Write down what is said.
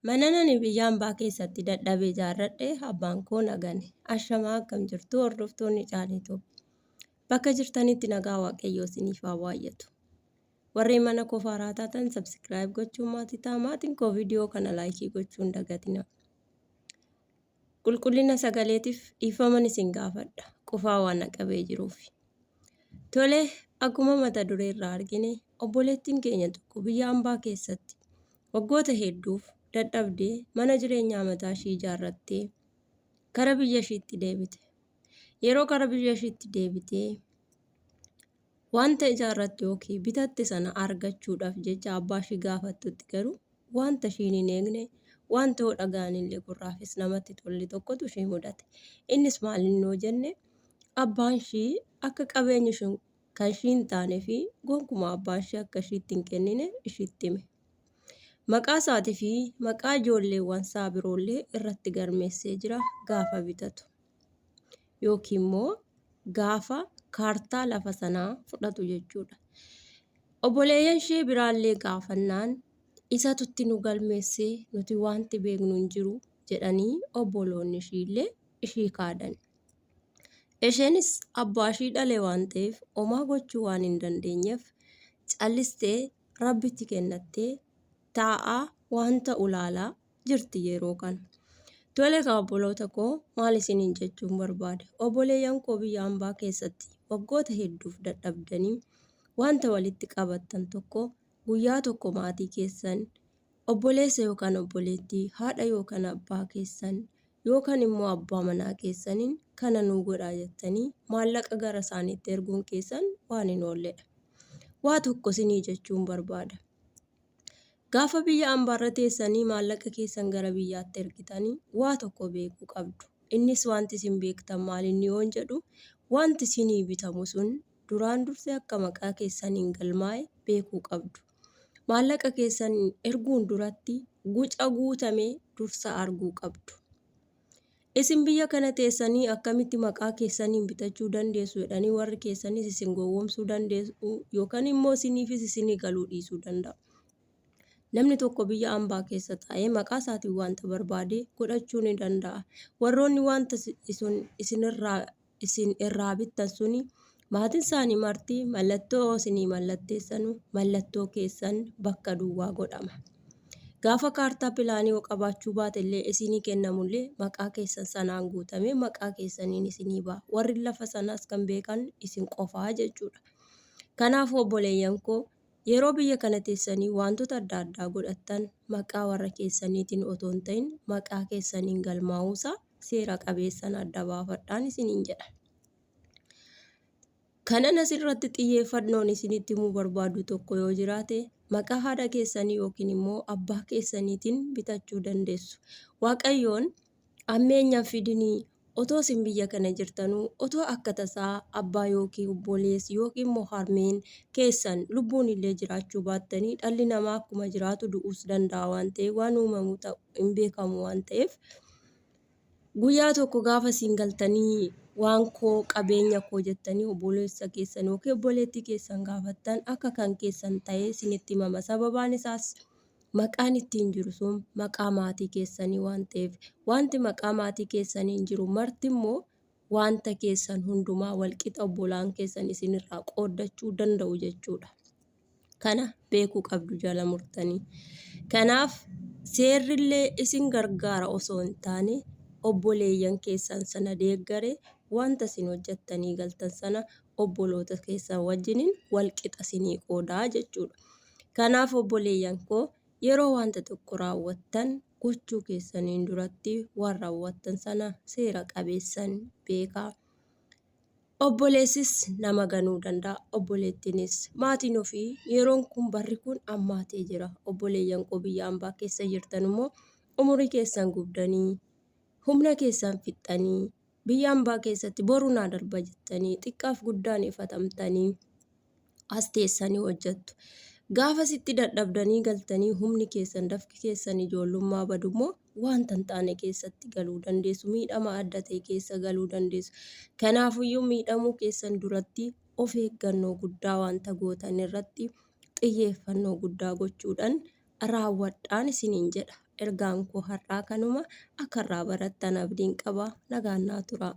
Manan ani biyya ambaa keessatti dadhabe ijaarradhe abbaan koo na gane. Ashamaa akkam jirtu hordoftoonni Caalee Tube. Bakka jirtanitti nagaa Waaqayyoo isiniif haa baay'atu. Warreen mana koo faaraa taatan subscribe gochuun maatii ta'a. Maatiin koo viidiyoo kana laayikii gochuun dagatina. Qulqullina sagaleetiif dhiifaman isin gaafadha. Qufaa waan na qabee jiruuf. Tole, akkuma mata duree irraa argine obboleettiin keenya tokko biyya ambaa keessatti waggoota hedduuf dadhabdee mana jireenyaa mataa ishii ijaarrattee kara biyya ishiitti deebite. Yeroo kara biyya ishiitti deebitee wanta ijaarratte yookiin bitatte sana argachuudhaaf jecha abbaa ishii gaafattutti garuu wanta ishiin hin eegne, wanta yoo dhaga'anillee gurraafis namatti tolle tokkotu ishii mudate. Innis maal inni yoo jenne abbaan ishii akka qabeenyi sun kan ishii hin taane fi gonkumaa abbaan ishii akka ishiitti hin kennine ishiitti hime. Maqaa isaatii fi maqaa ijoolleewwan isaa biroollee irratti galmeessee jira gaafa bitatu. Yookiin immoo gaafa kaartaa lafa sanaa fudhatu jechuudha. Obboleeyyan ishee biraallee gaafannaan isatu itti nu galmeessee nuti wanti beeknu hin jiru jedhanii obboloonni ishiillee ishii kaadan. Isheenis abbaa ishii dhale waan ta'eef homaa gochuu waan hin dandeenyeef callistee rabbitti kennattee taa'aa waan ta'u laalaa jirti yeroo kana. Tole kaa obboloota koo maal isiniin jechuun barbaade? Obboleeyyan koo biyya ambaa keessatti waggoota hedduuf dadhabdanii wanta walitti qabattan tokko guyyaa tokko maatii keessan, obboleessa yookaan obboleettii, haadha yookaan abbaa keessan yookaan immoo abbaa manaa keessaniin kana nuu godhaa jettanii maallaqa gara isaaniitti erguun keessan waan hin oolledha. Waa tokko isinii jechuun barbaada. Gaafa biyya ambaarra teessanii maallaqa keessan gara biyyaatti ergitanii waa tokko beekuu qabdu. Innis wanti isin beektan maalinni yoon jedhu wanti isinii bitamu sun duraan dursee akka maqaa keessaniin galmaa'e beekuu qabdu. Maallaqa keessan erguun duratti guca guutame dursa arguu qabdu. Isin biyya kana teessanii akkamitti maqaa keessaniin bitachuu dandeessu jedhanii warri keessanis isin gowwoomsuu dandeessu yookaan immoo isiniifis isinii galuu dhiisuu danda'a. Namni tokko biyya ambaa keessa taa'ee maqaa isaatiin wanta barbaade godhachuu ni danda'a. Warroonni wanta isinirraa isin irraa bittan suni maatiin isaanii marti mallattoo isinii mallatteessanu mallattoo keessan bakka duwwaa godhama. Gaafa kaartaa pilaanii yoo qabaachuu baate illee isinii kennamullee maqaa keessan sanaan guutamee maqaa keessaniin isinii ba'a. Warri lafa sanaas kan beekan isin qofaa jechuudha. Kanaafuu obboleeyyan koo yeroo biyya kana teessanii wantoota adda addaa godhattan maqaa warra keessaniitiin otoo hin ta'in maqaa keessaniin galmaa'uusaa seera qabeessan adda baafadhaan isiniin jedha. Kanan asirratti xiyyeeffannoon isinitti himuu barbaadu tokko yoo jiraate maqaa haadha keessanii yookiin immoo abbaa keessaniitiin bitachuu dandeessu. Waaqayyoon ammeenyaan fidinii otoo isin biyya kana jirtanuu otoo akka tasaa abbaa yookiin obboleessi yookiin immoo harmeen keessan lubbuun illee jiraachuu baattanii dhalli namaa akkuma jiraatu du'uus danda'a waan ta'eef waan uumamu ta'u hin beekamu waan ta'eef guyyaa tokko gaafa isin galtanii waan koo qabeenya koo jettanii obboleessa keessan yookiin obboleettii keessan gaafattan akka kan keessan ta'ee isinitti himama. Sababaan isaas maqaan ittiin jiru sun maqaa maatii keessanii waan ta'eef wanti maqaa maatii keessaniin jiru marti immoo wanta keessan hundumaa walqixa obbolaan keessan isinirraa qooddachuu danda'u jechuudha. Kana beekuu qabdu jala murtanii. Kanaaf seerrillee isin gargaara osoo hin taane obboleeyyan keessan sana deeggare wanta isin hojjettanii galtan sana obboloota keessan wajjiniin walqixa isinii qoodaa jechuudha. Kanaaf obboleeyyan koo yeroo wanta tokko raawwattan gochuu keessaniin duratti waan raawwattan sana seera qabeessan beekaa. Obboleessis nama ganuu danda'a, obboleettiinis. Maatiin ofii yeroon kun barri kun ammaatee jira. Obboleeyyan koo biyya ambaa keessa jirtan immoo umurii keessan gubdanii, humna keessan fixxanii, biyya ambaa keessatti boru naa darba jettanii xiqqaaf guddaan ifatamtanii as teessanii hojjettu. Gaafa sitti dadhabdanii galtanii humni keessan dafqi keessan ijoollummaa badu immoo wanta hin taane keessatti galuu dandeessu. Miidhama adda ta'e keessa galuu dandeessu. Kanaafuyyuu miidhamuu keessan duratti of eeggannoo guddaa wanta gootan irratti xiyyeeffannoo guddaa gochuudhaan raawwadhaan isiniin jedha. Ergaan koo har'aa kanuma. Akka irraa barattan abdiin qaba. Nagaan naa turaa.